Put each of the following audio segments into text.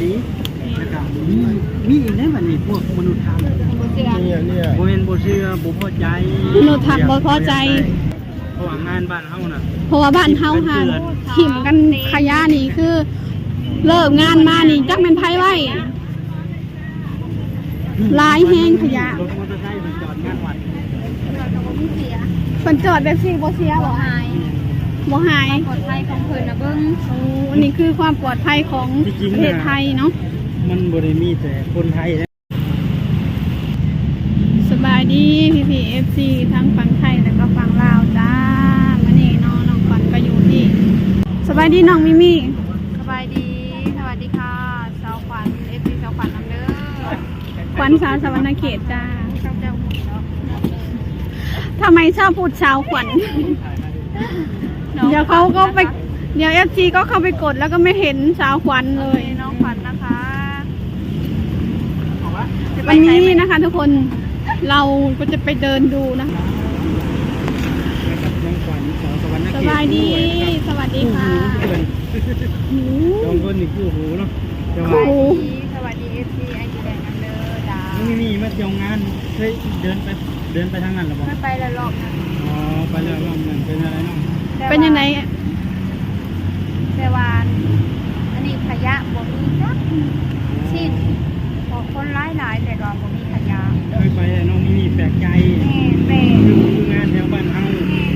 ນີ້ ແລ້ວກໍມີ ມີອີກເດ້ບັດນີ້ ພວກມະນຸດທຳ ບໍ່ເຊື່ອ ນີ້ ນີ້ ບໍ່ແມ່ນບໍ່ເຊື່ອ ບໍ່ພໍໃຈ ມະນຸດທຳບໍ່ພໍໃຈ ເພາະວ່າງານບ້ານເຮົານະ ເພາະວ່າບ້ານເຮົາຫັ້ນ ຖິ້ມກັນ ຖິ້ມກັນຂະຫຍະນີ້ ຄືເລີກງານມານີ້ ຈັກແມ່ນໃຜໄວ້ ຫຼາຍແຮງຂະຫຍະ ລົດມໍເຕີໄຊເພິ່ນຈອດງານວັດ ເພິ່ນຈອດແບບຊີ້ບໍ່ເສຍບໍ່ຫາຍ ບໍ່ຫາຍ ຄວາມປອດໄພຂອງເພິ່ນນະເບິ່ງ ໂອ້ ອັນນີ້ຄືຄວາມປອດໄພຂອງ ທີ່ຈິງນະ ປະເທດໄທເນາະ ມັນບໍ່ໄດ້ມີແຕ່ຄົນໄທເດ້. ສະບາຍດີພີ່ໆ ເອັຟຊີ ທັງຝັ່ງໄທ ແລະກໍຝັ່ງລາວຈ້າ ມື້ນີ້ເນາະ ນ້ອງຂວັນກໍຢູ່ທີ່ ສະບາຍດີນ້ອງມິມີ ສະບາຍດີ ສະຫວັດດີຄ່ະ ສາວຂວັນ ເອັຟຊີ ສາວຂວັນນຳເດີ ຂວັນສາວສະຫວັນນະເຂດຈ້າ ເຈົ້າເຈົ້າ ທຳໄມຊອບພູດສາວຂວັນ ດຽວເຂົາກໍໄປ ດຽວເອັຟຊີກໍເຂົ້າໄປກົດ ແລ້ວກໍໄມ່ເຫັນສາວຂວັນເລີຍ ນ້ອງຂວັນນະຄະ ວັນນີ້ນະຄະທຸກຄົນ ເຮົາກໍຈະໄປເດີນດູນະ ສະບາຍດີ ສະຫວັດດີຄ່ະ ສອງຄົນນີ້ຄູ່ຫູເນາະ ສະຫວັດດີ ສະຫວັດດີ ເອັຟຊີ ໄອຈີແດງນຳເດີ ຈ້າ ນີ້ ນີ້ມາທ່ຽວງານ ເຄີຍເດີນໄປ ເດີນໄປທາງນັ້ນແລ້ວບໍ່? ເຄີຍໄປແລ້ວລອບໜຶ່ງ ອໍ ໄປແລ້ວລອບໜຶ່ງ ເປັນຈັ່ງໃດນ້ອງ? ເປັນຈັ່ງໃດ? ແຕ່ວ່າ ອັນນີ້ຂະຫຍະບໍ່ມີຈັກຊິ້ນ ເພາະຄົນຫຼາຍໆ ແຕ່ກໍບໍ່ມີຂະຫຍະ ເຄີຍໄປແລ້ວນ້ອງມີແປກໃຈ ແມ່ນ ແປກ ຄືງານແຖວບ້ານເຮົາ ແມ່ນ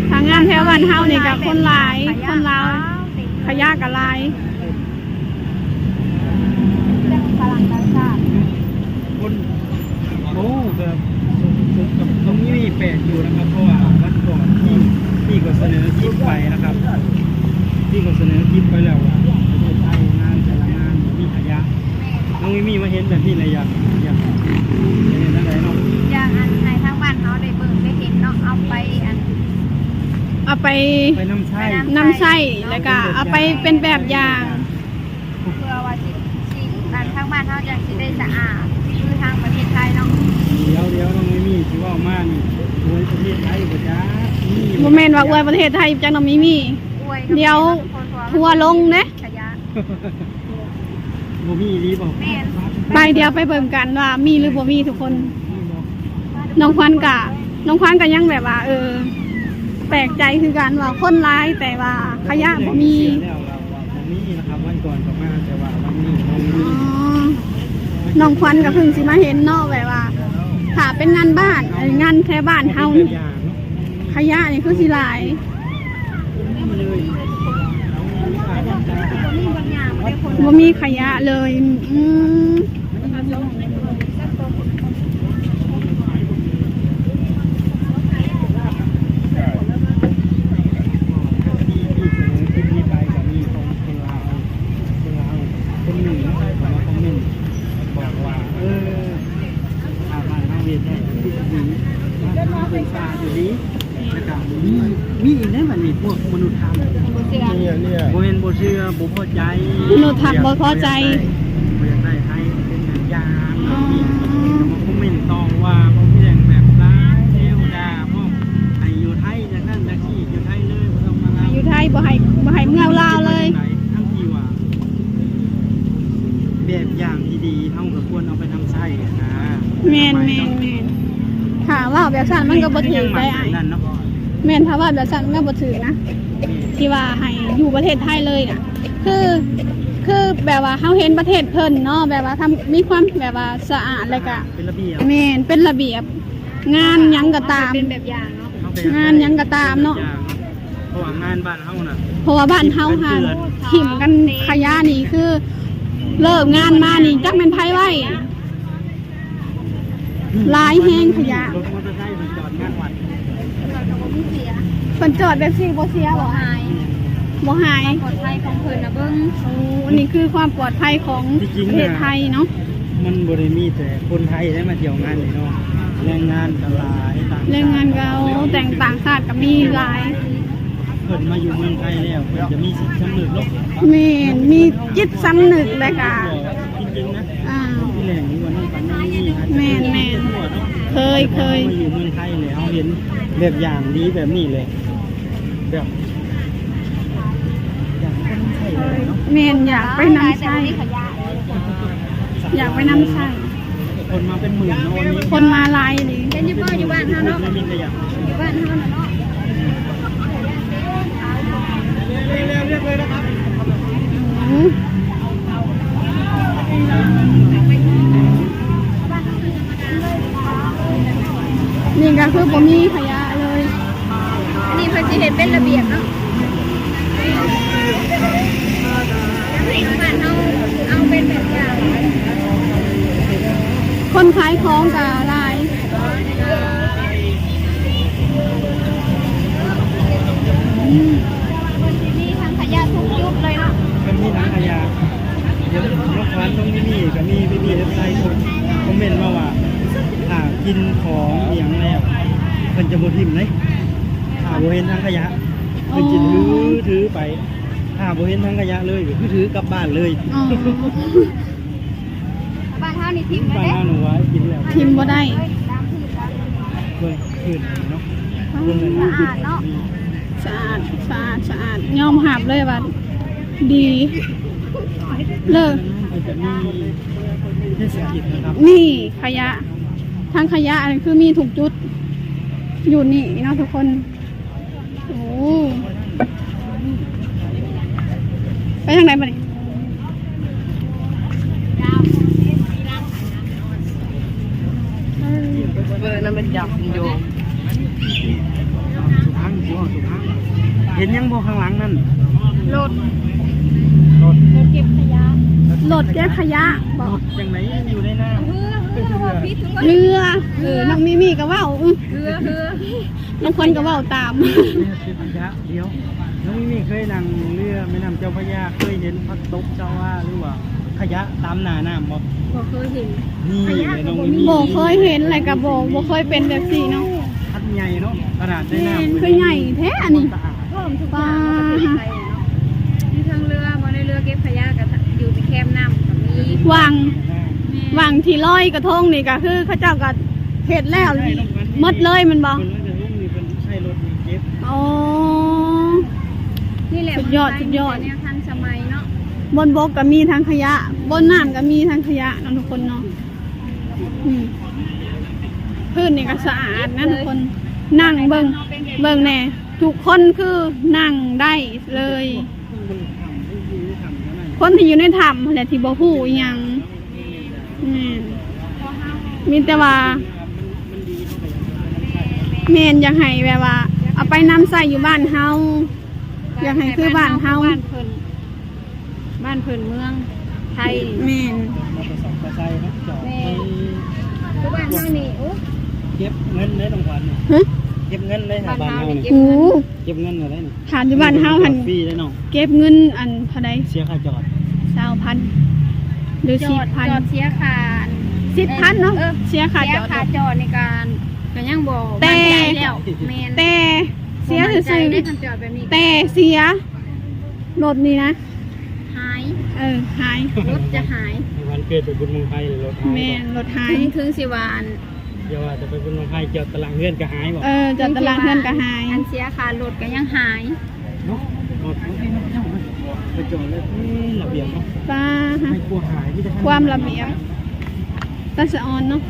ໆ ຖ້າງານແຖວບ້ານເຮົານີ້ກໍຄົນຫຼາຍ ຄົນລາວ ຂະຫຍະກໍຫຼາຍ. ແຕ່ວ່າຝຣັ່ງຕ່າງຊາດ ຄົນ ໂອ້ ແບບ ຕ້ອງມີແປກຢູ່ນະຄັບ ເພາະວ່າວັນກ່ອນທີ່ ທີ່ກໍສະເໜີຄລິບໄປນະຄັບ ທີ່ກໍສະເໜີຄລິບໄປແລ້ວວ່າ ປະເທດໄທງານແຕ່ລະງານບໍ່ມີຂະຫຍະ ນ້ອງມີມີມາເຫັນແບບນີ້ແລ້ວ ຢາກ ຢາກເຮັດແນວໃດເນາະ? ຢາກ ອັນ ໃຫ້ທາງບ້ານເຮົາໄດ້ເບິ່ງໄດ້ເຫັນເນາະ ເອົາໄປ ອັນ ເອົາໄປ ໄປນຳໃຊ້ ນຳໃຊ້ ແລ້ວກໍເອົາໄປເປັນແບບຢ່າງ ເພື່ອວ່າຊິ ຊິ ບ້ານ ທາງບ້ານເຮົາຈັ່ງຊິໄດ້ສະອາດຄືທາງປະເທດໄທເນາະ. ດຽວ ດຽວ ນ້ອງມີມີຊິເວົ້າມານີ້ ອວຍປະເທດໄທບໍ່ຈັກ ບໍ່ແມ່ນວ່າອວຍປະເທດໄທຈັກ ນ້ອງມີມີ ດຽວ ທົວລົງເດ້ ຂະຫຍະ ບໍ່ມີອີ່ຫຼີບໍ່? ແມ່ນ ໄປ ດຽວໄປເບິ່ງກັນວ່າມີຫຼືບໍ່ມີທຸກຄົນ. ນ້ອງຂວັນກະ ນ້ອງຂວັນກະຍັງແບບວ່າ ເອີ ແປກໃຈຄືກັນວ່າຄົນຫຼາຍ ແຕ່ວ່າຂະຫຍະບໍ່ມີ. ບໍ່ມີນະຄັບ ວັນກ່ອນກໍມາ ແຕ່ວ່າວັນນີ້ນ້ອງມີ ອໍ ນ້ອງຂວັນກໍເພິ່ງຊິມາເຫັນເນາະ ແບບວ່າ ຖ້າເປັນງານບ້ານ ເອີ ງານແຖວບ້ານເຮົາ ຂະຫຍະນີ້ຄືຊິຫຼາຍ ບໍ່ມີຂະຫຍະເລີຍ ອືມ. ທີ່ ທີ່ສະເໜີຄລິບນີ້ໄປກໍມີຄົນ ຄົນລາວ ຄົນລາວຄົນໜຶ່ງເນາະ ເຂົ້າມາຄອມເມັນບອກວ່າ ເອີ ຖ້າບ້ານເຮົາເຮັດໄດ້ຄືຊິດີ ບ້ານເຮົາເປັນປ່າຢູ່ດີ ແລ້ວກໍມີ ມີອີກເດ້ບັດນີ້ ພວກມະນຸດທຳ ບໍ່ເຊື່ອ ບໍ່ແມ່ນບໍ່ເຊື່ອ ບໍ່ພໍໃຈ ມະນຸດທຳບໍ່ພໍໃຈ ບໍ່ຢາກໄດ້ ບໍ່ຢາກໄດ້ໄທເປັນແບບຢ່າງ ອໍ ມີຄົນມາຄອມເມັນຕໍ່ວ່າ ບໍ່ພຽງແບບຫຼາຍ ເທວດາ ພວກໃຫ້ຢູ່ໄທ ຈັ່ງນັ້ນຈັ່ງນີ້ ຢູ່ໄທເລີຍ ບໍ່ຕ້ອງມາລາວ ຢູ່ໄທ ບໍ່ໃຫ້ ບໍ່ໃຫ້ເມືອລາວເລີຍ ທັງທີ່ວ່າແບບຢ່າງທີ່ດີ ເຮົາກໍຄວນເອົາໄປນຳໃຊ້ນະ. ແມ່ນ ແມ່ນ ແມ່ນ ຖ້າເວົ້າແບບຊັ້ນມັນກໍບໍ່ຖືກໄດ໋ອ້າຍ ແມ່ນ ຖ້າເວົ້າແບບຊັ້ນມັນກໍບໍ່ຖືກນະ ທີ່ວ່າໃຫ້ຢູ່ປະເທດໄທເລີຍນະ ຄື ຄືແບບວ່າເຮົາເຫັນປະເທດເພິ່ນເນາະ ແບບວ່າທຳ ມີຄວາມແບບວ່າສະອາດ ແລ້ວກະເປັນລະບຽບ ແມ່ນ ເປັນລະບຽບ ງານຫຍັງກໍຕາມ ເປັນແບບຢ່າງເນາະ ງານຫຍັງກໍຕາມເນາະ ເພາະວ່າງານບ້ານເຮົານະ ເພາະວ່າບ້ານເຮົາຫັ້ນ ຖິ້ມກັນຂະຫຍະນີ້ ຄືເລີກງານມານີ້ ຈັກແມ່ນໃຜໄວ້ ຫຼາຍແຮງຂະຫຍະ ລົດມໍເຕີໄຊເພິ່ນຈອດງານວັດ ເພິ່ນຈອດແບບຊີ້ບໍ່ເສຍບໍ່ຫາຍ ບໍ່ຫາຍ ຄວາມປອດໄພຂອງເພິ່ນນະເບິ່ງ ໂອ້ ອັນນີ້ຄືຄວາມປອດໄພຂອງ ທີ່ຈິງນະ ປະເທດໄທເນາະ ມັນບໍ່ໄດ້ມີແຕ່ຄົນໄທໄດ້ມາທ່ຽວງານນີ້ເນາະ ແຮງງານກໍຫຼາຍ ຕ່າງຊາດ ແຮງງານກໍ ໂອ້ ແຕ່ງຕ່າງຊາດກໍມີຫຼາຍ ເພິ່ນມາຢູ່ເມືອງໄທແລ້ວ ເພິ່ນຈະມີຈິດສຳນຶກເນາະ ແມ່ນ ມີຈິດສຳນຶກ ແລ້ວກໍ ຈິງໆນະ ອ່າ ທີ່ແຫຼງຢູ່ວ່ານ້ອງປັນນີ້ ແມ່ນໆ ເຄີຍ ເຄີຍ ມາຢູ່ເມືອງໄທແລ້ວ ເຮົາເຫັນແບບຢ່າງດີແບບນີ້ແຫຼະ ແບບ ຢາກໄປນຳໃຊ້ເລີຍເນາະ ແມ່ນ ຢາກໄປນຳໃຊ້ ແຕ່ວ່າມີຂະຫຍະ ຢາກໄປນ້ຳໃສ ຄົນມາເປັນໝື່ນເນາະ ຄົນມາຫຼາຍອີ່ຫຼີ. ເຫັນຢູ່ບໍ່ ຢູ່ບ້ານເຮົາເນາະ ໄດ້ມີຂະຫຍະ ຢູ່ບ້ານເຮົານະເນາະ. ອືມ ນີ້ກໍຄືບໍ່ມີຂະຫຍະເລີຍ. ອັນນີ້ເພິ່ນຊິເຮັດເປັນລະບຽບເນາະ ເອົາເປັນແບບຢ່າງ. ຄົນຂາຍຂອງກໍຫຼາຍ. ອືມ ເພິ່ນຊິມີຖັງຂະຫຍະທຸກຈຸດເລີຍເນາະ ເພິ່ນມີຖັງຂະຫຍະ. ດຽວນ້ອງຂວັນ ນ້ອງມີມີ ກໍມີພີ່ໆ ເອັຟຊີ ຄົນຄອມເມັນມາວ່າ ຖ້າກິນຂອງອີ່ຫຍັງແລ້ວ ເພິ່ນຈະບໍ່ຖິ້ມເດ້ ຖ້າບໍ່ເຫັນຖັງຂະຫຍະ ເພິ່ນຈະຖື ອໍ ຖືໄປ. ຖ້າບໍ່ເຫັນຖັງຂະຫຍະເລີຍ ກໍຄືຖືກັບບ້ານເລີຍ. ອໍ ບ້ານເຮົານີ້ຖິ້ມ ບ້ານເຮົານີ້ວ່າກິນແລ້ວ ຖິ້ມບໍ່ໄດ້. ເບິ່ງພື້ນເນາະ ອໍ ເບິ່ງ ສະອາດເນາະ ສະອາດ ສະອາດ ສະອາດ ຍອມຮັບເລີຍວ່າດີ. ເລີກ ມັນຈະມີເທດສະກິດນະຄັບ ນີ້ຂະຫຍະ ຖັງຂະຫຍະ ອັນນີ້ຄືມີທຸກຈຸດຢູ່ນີ້ເນາະທຸກຄົນ. ໂອ້ ໄປທາງໃດບັດນີ້? ເບິ່ງນັ້ນມັນຈັບຢູ່ ສຸພັງ ຊິເວົ້າສຸພັງ ເຫັນຫຍັງບໍ່ຂ້າງຫຼັງນັ້ນ? ລົດ ລົດ ລົດເກັບຂະຫຍະ ລົດເກັບຂະຫຍະບໍ? ລົດຈັ່ງໃດຢູ່ໃນນ້ຳ? ເຮືອ ເຮືອ ເຮືອ ເຮືອ ເອີ ນ້ອງມີມີກໍເວົ້າ ອື ເຮືອ ເຮືອ ບາງຄົນກໍເວົ້າຕາມ. ເຮືອເກັບຂະຫຍະ ດຽວ ນ້ອງມີມີເຄີຍນັ່ງເຮືອແມ່ນ້ຳເຈົ້າພະຍາ ເຄີຍເຫັນຜັກຕົບຊະວາ ຫຼືວ່າຂະຫຍະຕາມໜ້ານ້ຳບໍ່? ບໍ່ເຄີຍເຫັນ ນີ້ແຫຼະນ້ອງມີມີ ບໍ່ເຄີຍເຫັນ ແລ້ວກໍບໍ່ ບໍ່ເຄີຍເປັນແບບນີ້ເນາະ. ຄັນໃຫຍ່ເນາະ ຂະໜາດໃນນ້ຳ ແມ່ນ ຄືໃຫຍ່ແທ້ອັນນີ້ ພ້ອມທຸກຢ່າງ ປາ ມີທັງເຮືອ ບໍ່ໄດ້ເຮືອເກັບຂະຫຍະ ກໍຢູ່ທີ່ແຄມນ້ຳກໍມີ ຫວ່າງ ແມ່ນ ຫວ່າງທີ່ລອຍກະທົງນີ້ກໍຄືເຂົາເຈົ້າກໍເຮັດແລ້ວໝົດເລີຍແມ່ນບໍ່? ເພິ່ນລອຍກະທົງນີ້ເພິ່ນໃຊ້ລົດນີ້ເກັບ. ອໍ ນີ້ແຫຼະ ສຸດຍອດ ສຸດຍອດ ແນວທັນສະໄໝເນາະ ບົນບົກກໍມີຖັງຂະຫຍະ ບົນນ້ຳກໍມີຖັງຂະຫຍະເນາະທຸກຄົນເນາະ. ອືມ ພື້ນນີ້ກໍສະອາດນະທຸກຄົນ ນັ່ງເບິ່ງ ເບິ່ງແດ່ ທຸກຄົນຄືນັ່ງໄດ້ເລີຍ. ຄົນທີ່ຢູ່ໃນຖ້ຳຫັ້ນແຫຼະທີ່ບໍ່ຮູ້ອີ່ຫຍັງ. ແມ່ນ ມີແຕ່ວ່າ ແມ່ນ ຢາກໃຫ້ແບບວ່າເອົາໄປນຳໃຊ້ຢູ່ບ້ານເຮົາ ຢາກໃຫ້ຄືບ້ານເຮົາ ບ້ານເພິ່ນ ບ້ານເພິ່ນເມືອງໄທ. ແມ່ນ ແມ່ນ ຄືບ້ານເຮົານີ້ ໂອ້ ເກັບເງິນໄດ້ນ້ອງຂວັນ ຮະ ເກັບເງິນໄດ້ ບ້ານເຮົານີ້ ບ້ານເຮົານີ້ ເກັບເງິນ ໂອ້ ເກັບເງິນເອົາໄດ້ນີ້. ຖ້າຢູ່ບ້ານເຮົາຫັ້ນ ຟຣີເດ້ເນາະ ເກັບເງິນອັນເທົ່າໃດ? ເສຍຄ່າຈອດ ຊາວພັນ ຫຼື ສິບພັນ ຈອດເສຍຄ່າ ສິບພັນເນາະ ເອີ ເສຍຄ່າຈອດ ເສຍຄ່າຈອດໃນການ ກໍຍັງບໍ່ ແຕ່ ໝັ້ນໃຈແລ້ວ ແມ່ນ ແຕ່ເສຍຊື່ໆ ບໍ່ໝັ້ນໃຈເດ້ ຄັນຈອດແບບນີ້ ແຕ່ເສຍ ລົດນີ້ນະ ຫາຍ ເອີ ຫາຍ ລົດຈະຫາຍ. ວັນເກີດໄປບຸນບັ້ງໄຟ ລົດຫາຍ ແມ່ນ ລົດຫາຍ ເຖິງ ເຖິງຊິວ່າອັນ ຢ່າວ່າແຕ່ໄປບຸນບັ້ງໄຟ ຈອດຕາລ່າງເຮືອນກໍຫາຍບໍ? ເອີ ຈອດຕາລ່າງເຮືອນກໍຫາຍ ອັນເສຍຄ່າລົດກໍຍັງຫາຍເນາະ. ໄປຈອດແລ້ວ ເອີ ລະບຽບເນາະ ປາ ຄວາມລະບຽບ ຕາສະອອນເນາະ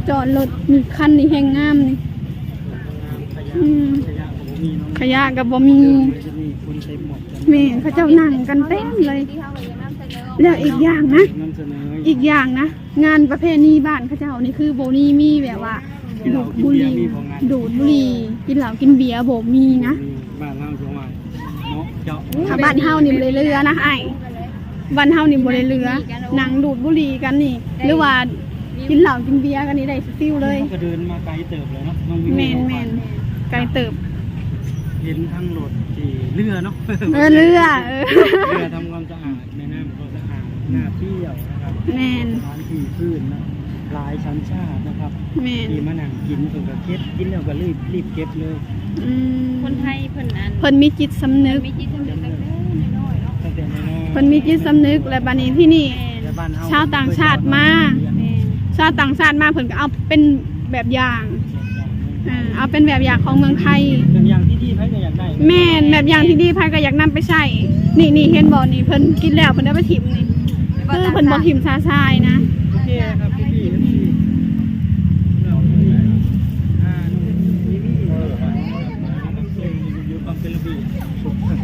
ຈອດລົດ ນີ້ ຄັນນີ້ແຮງງາມນີ້. ອືມ ຂະຫຍະກໍບໍ່ມີເນາະ ຂະຫຍະກໍບໍ່ມີ ແມ່ນ ເຂົາເຈົ້ານັ່ງກັນເຕັມເລີຍ ແລ້ວອີກຢ່າງນະ ນຳສະເໜີ ອີກຢ່າງນະ ງານປະເພນີບ້ານເຂົາເຈົ້ານີ້ຄືບໍ່ມີ ມີແບບວ່າ ດູດບຸຫຼີ່ ດູດບຸຫຼີ່ ກິນເຫຼົ້າກິນເບຍ ບໍ່ມີນະ ບ້ານເຮົາ ເນາະ ເຈົ້າ ຖ້າບ້ານເຮົານີ້ບໍ່ໄດ້ເຫຼືອນະອ້າຍ ບ້ານເຮົານີ້ບໍ່ໄດ້ເຫຼືອ ນັ່ງດູດບຸຫຼີ່ກັນນີ້ ຫຼືວ່າກິນເຫຼົ້າກິນເບຍກັນນີ້ໄດ້ຊິວເລີຍ. ເຮົາກໍເດີນມາໄກເຕີບເລີຍເນາະ ນ້ອງມີມີ ແມ່ນໆ ໄກເຕີບ ເຫັນທັງລົດທີ່ເຫຼືອເນາະ ເອີ ເຫຼືອ ເອີ ເຫຼືອທຳຄວາມສະອາດ ແມ່ນ້ຳກໍສະອາດ ໜ້າທ່ຽວນະຄັບ ແມ່ນ ສະຖານທີ່ພື້ນນະ ຫຼາຍສັນຊາດນະຄັບ ແມ່ນ ທີ່ມານັ່ງກິນ ເພິ່ນກໍເກັບ ກິນແລ້ວກໍລີບ ລີບເກັບເລີຍ. ອືມ ຄົນໄທເພິ່ນອັນ ເພິ່ນມີຈິດສຳນຶກ ມີຈິດສຳນຶກຕັ້ງແຕ່ນ້ອຍໆເນາະ ຕັ້ງແຕ່ນ້ອຍໆ ເພິ່ນມີຈິດສຳນຶກ ແລ້ວບາດນີ້ທີ່ນີ້ ແມ່ນ ຊາວຕ່າງຊາດມາ ແມ່ນ ຊາວຕ່າງຊາດມາ ເພິ່ນກໍເອົາເປັນແບບຢ່າງ ອ່າ ເອົາເປັນແບບຢ່າງຂອງເມືອງໄທ ແບບຢ່າງທີ່ດີໃຜກໍຢາກໄດ້ ແມ່ນ ແບບຢ່າງທີ່ດີໃຜກໍຢາກນຳໄປໃຊ້. ນີ້ ນີ້ເຫັນບໍ່ ນີ້ເພິ່ນກິນແລ້ວເພິ່ນເອົາໄປຖິ້ມນີ້ ຄືເພິ່ນບໍ່ຖິ້ມຊະຊາຍນະ. ໂອເຄຄັບ ພີ່ໆ ເອັຟຊີ ອ່າ ນ້ອງມີມີ ມີຄວາມເປັນລະບຽບ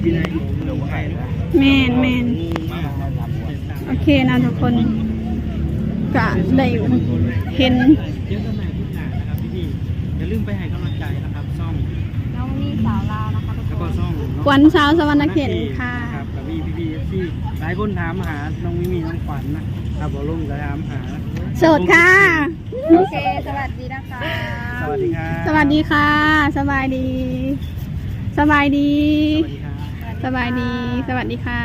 ວິໄນ ແມ່ນໆ ໂອເຄນະທຸກຄົນ ກະໄດ້ເຫັນ ຢ່າລືມໄປໃຫ້ກຳລັງໃຈນະຄັບ ຊ່ອງນ້ອງມີສາວລາວນະຄະ ແລ້ວກໍຊ່ອງຂວັນສາວສະຫວັນນະເຂດນະຄັບ ກະມີພີ່ໆ ເອັຟຊີ ຫຼາຍຄົນຖາມຫານ້ອງມີມີ ນ້ອງຂວັນນະຄັບ ບໍ່ລົງກະຖາມຫາ ໂສດຄ່ະ. ໂອເຄ ສະຫວັດດີນະຄະ ສະຫວັດດີຄ່ະ ສະຫວັດດີຄ່ະ ສະບາຍດີ ສະບາຍດີ ສະບາຍດີ ສະຫວັດດີຄ່ະ.